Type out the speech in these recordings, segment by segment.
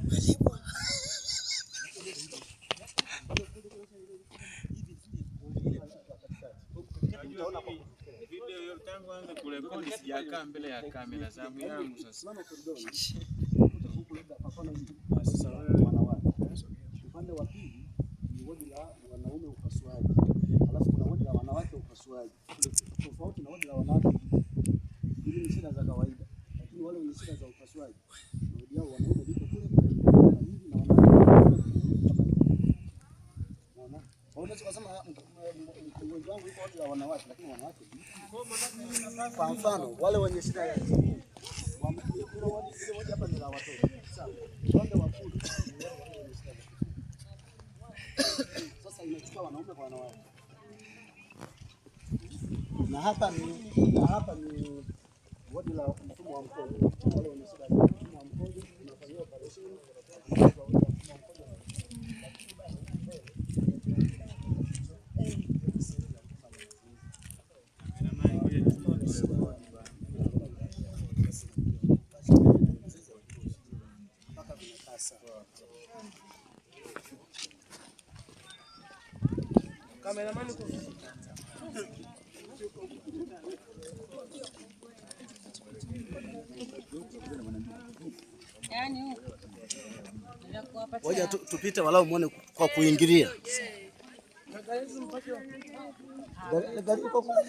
Umelipwa. Video hiyo tangu anze kurekodi sijakaa mbele ya kamera, zamu yangu sasa. Simama koridoni. Huku labda kwa mfano hivi. Sasa wanawake. Upande wa pili ni wodi la wanaume upasuaji. Alafu kuna wodi la wanawake upasuaji. Tofauti na wodi la wanawake. Hili ni shida za kawaida. Lakini wale wenye shida za upasuaji, wodi yao wanaume liko kule kama hivi na wanawake kama hivi. Unaona? Kwa hiyo unaweza kusema mgonjwa wangu yuko wodi la wanawake, lakini wanawake kwa mfano wale wenye shida ya ile wodi hapa ni la watoto. Sawa. Upande wa kule ni wale wenye shida za kifua. Sasa inachukua wanaume kwa wanawake. Na hapa ni wodi la mfumo wa mkojo. Wale wenye shida za mfumo wa mkojo unafanyiwa operation, wanatoka wodi la mfumo wa mkojo. Lakini bado huku mbele sehemu ya kufanya mazoezi. Kameramani, ngoja turekodi bwana. Mpaka vinakaa sawa. Kameramani. Yaani Ngoja tupite walau muone kwa kuingilia. Gari iko kule.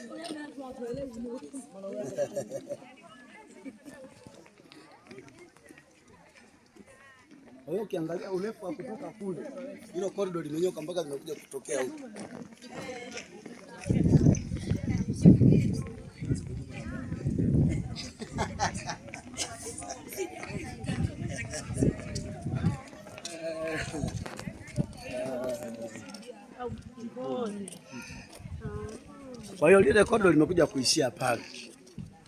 Kwa hiyo ukiangalia urefu wa kutoka kule, hilo corridor limenyoka mpaka limekuja kutokea huku. Kwa hiyo lile corridor limekuja kuishia pale,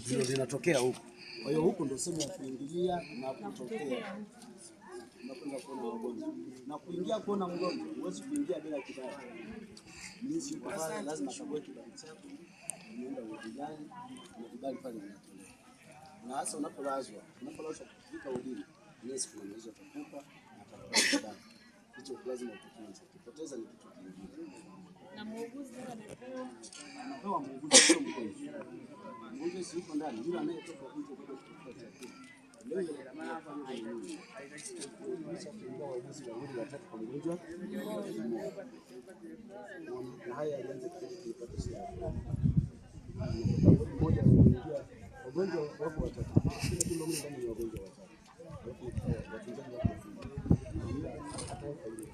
ndio linatokea huku. Kwa hiyo huku ndio sehemu ya kuingilia na kutokea, unakwenda kuona wagonjwa na kuingia kuona mgonjwa. Huwezi kuingia bila kibali. Mlinzi yuko pale, lazima akague kibali chako, umeenda wodi gani, na kibali pale unatolewa. Na hasa unapolazwa kufika wodini, nesi kuna maelezo atakupa na atakupa kibali hicho, lazima ukitunze. Ukipoteza ni kitu kingine. Na muuguzi anapewa? Anapewa muuguzi, sio mgonjwa. Mgonjwa si yuko ndani, yule anayetoka nje kwenda kutafuta chakula. Lengo la kufanya hivyo ni nini? Kuruhusu kuingia wauguzi wawili watatu kwa mgonjwa mmoja. Na haya yalianza kipindi tulipata shida. Unakuta wodi moja wameingia wagonjwa wako watatu. Kila chumba mle ndani ni wagonjwa watatu. Alafu watunzaji wako wawili. Na hata wako wawili.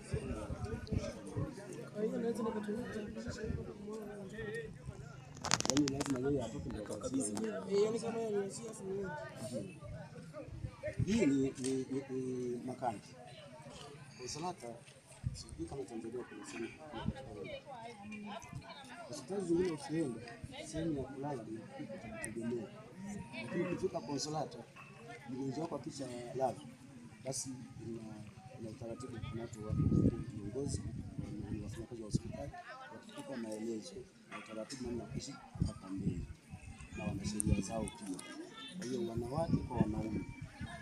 Kwa hiyo naweza nikatumia kitambulisho cha kumuona mgonjwa. Yaani lazima yeye atoke ndio akabidhi. Eh, yaani kama yeye aliachia afu niende. Hii ni makambi. Konsolata, sijui kama Tanzania kuna sehemu ya hospitali zingine ukienda sehemu ya kulala ni kujitegemea, lakini ukifika Konsolata mgonjwa wako akisha lazwa, basi ina utaratibu, kuna watu wa viongozi ni wafanyakazi wa hospitali wakikupa maelezo na utaratibu namna ya kuishi mpaka mbele, na wana sheria zao pia. Kwa hiyo wanawake kwa wanaume,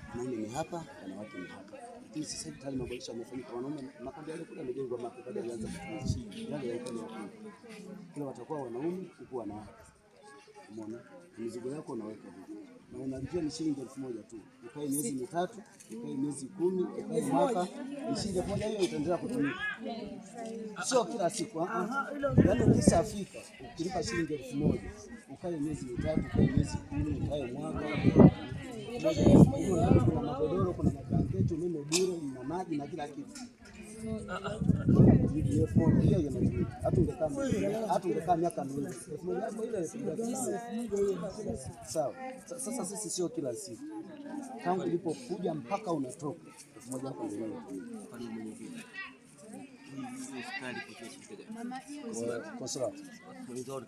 wanaume ni hapa, wanawake ni hapa. Lakini sasa hivi tayari maboresho yamefanyika, wanaume makambi yale kule yamejengwa mapya baada ya kuanza kutumika. Yale yalikuwa ni ya kule. Kule watakuwa wanaume huku wanawake. Umeona? Mizigo yako unaweka huko. Na unalipia ni shilingi 1000 tu. Ukae miezi 3, ukae miezi 10, ukae mwaka, ni shilingi 1000 hiyo itaendelea kutumika. Sio kila siku. Ah, ah. Yaani ukishafika ukilipa shilingi 1000, ukae miezi 3, ukae miezi 10, ukae mwaka. Kuna magodoro, kuna mablanketi, umeme bure, na maji na kila kitu. Ni 1000 hiyo inatumika. Hata ungekaa miaka 2. 1000 yako ile inatumika. Sawa. Sasa sisi sio kila siku. Tangu ulipokuja mpaka unatoka 1000 yako ndio inatumika. Konsolata. Ni Roma.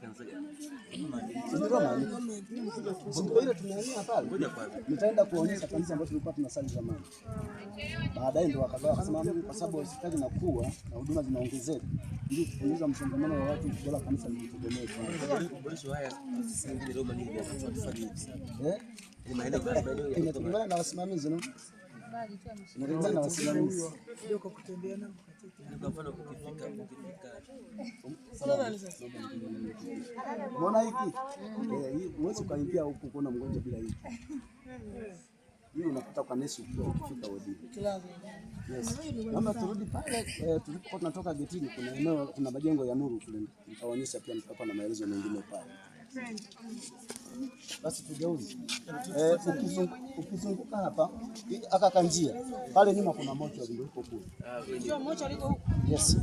Ndio ile tumehamia pale. Nitaenda kuonyesha kanisa ambayo tulikuwa tunasali zamani. Baadaye ndio wakagawa wakasema, kwa sababu hospitali inakuwa na huduma zinaongezeka, ili kupunguza msongamano wa watu, bora kanisa lijitegemee kwanza. Eh? Inategemeana na wasimamizi, no? Inategemea na wasimamizi. Kwa mfano ukifika Unaona hiki? Eh, hii huwezi ukaingia huku kuona mgonjwa bila hiki. Hii unakuta kwa nesi ukiwa ukifika wodini. Yes. Naomba turudi pale tulipokuwa tunatoka getini, kuna eneo, kuna majengo ya nuru kule, nitaonyesha pia, nitakuwa na maelezo mengine pale. Basi tugeuze. Ukizunguka hapa aka kanjia pale nyuma kuna moto ndio uko kule. Yes.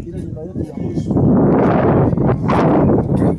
Ile nyumba yetu ya mwisho.